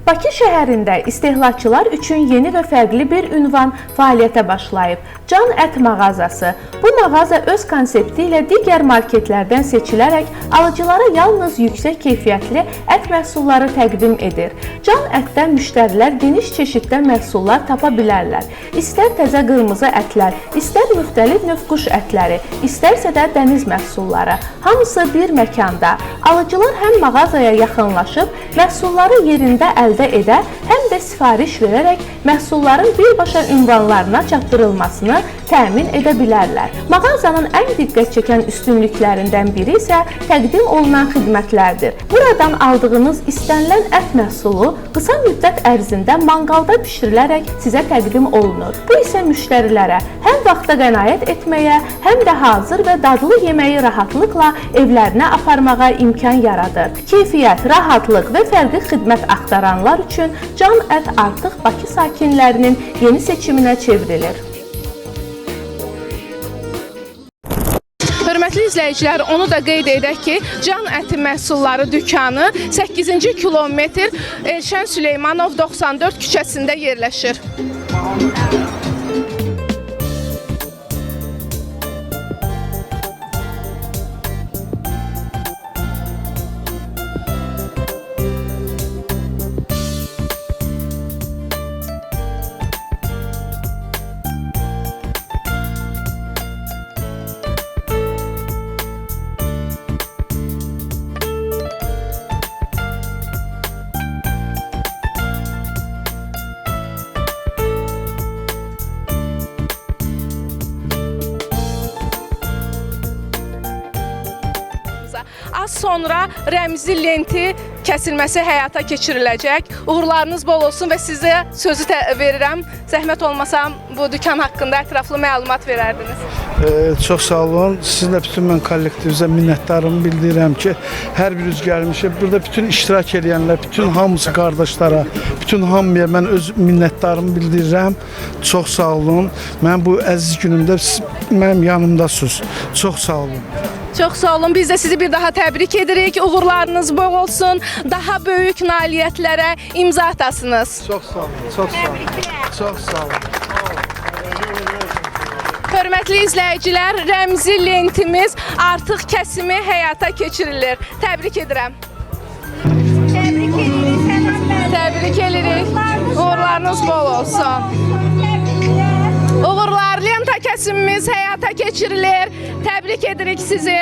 Bakı şəhərində istehlakçılar üçün yeni və fərqli bir ünvan fəaliyyətə başlayıb. Can Ət mağazası. Bu mağaza öz konsepti ilə digər marketlərdən seçilərək alıcılara yalnız yüksək keyfiyyətli ət məhsulları təqdim edir. Can Ətdə müştərilər geniş çeşiddə məhsullar tapa bilərlər. İstər təzə qırmızı ətlər, istər müxtəlif növ quş ətləri, istərsə də dəniz məhsulları. Hamısı bir məkanda. Alıcılar həm mağazaya yaxınlaşıb məhsulları yerində əldə edə, həm də sifariş verərək məhsulların birbaşa ünvanlarına çatdırılmasını təmin edə bilərlər. Mağazanın ən diqqət çəkən üstünlüklərindən biri isə təqdim olunan xidmətlərdir. Buradan aldığınız istənilən ət məhsulu qısa müddət ərzində manqalda bişirilərək sizə təqdim olunur. Bu isə müştərilərə həm vaxta qənaət etməyə, həm də hazır və dadlı yeməyi rahatlıqla evlərinə aparmağa imkan yaradır. Keyfiyyət, rahatlıq və fərqli xidmət axtaranlar üçün Can Ət artıq Bakı sakinlərinin yeni seçiminə çevrilir. Hörmətli izləyicilər, onu da qeyd edək ki, Can Əti məhsulları dükanı 8-ci kilometr Elşən Süleymanov 94 küçəsində yerləşir. Az sonra rəmzi lenti kəsilməsi həyata keçiriləcək. Uğurlarınız bol olsun və sizə sözü verirəm. Zəhmət olmasa bu dükan haqqında ətraflı məlumat verərdiniz. Çox sağ olun. Sizinlə bütün mən kollektivimizə minnətdarımı bildirirəm ki, hər biriniz gəlmişik. Burada bütün iştirak edənlər, bütün hamısı qardaşlara, bütün hamıya mən öz minnətdarımı bildirirəm. Çox sağ olun. Mən bu əziz günümdə siz mənim yanımdasınız. Çox sağ olun. Çox sağ olun. Biz də sizi bir daha təbrik edirik. Uğurlarınız bol olsun. Daha böyük nailiyyətlərə imza atasınız. Çox sağ olun. Çox sağ olun. Çox sağ olun. Hörmətli izləyicilər, rəmzi lentimiz artıq kəsimi həyata keçirilir. Təbrik edirəm. Təbrik edirik Sənan müəllim. Təbrik edirik. Uğurlarınız bol olsun. Təbriklər. Uğurlar, lenta kəsimimiz həyata keçirilir. Təbrik edirik sizi.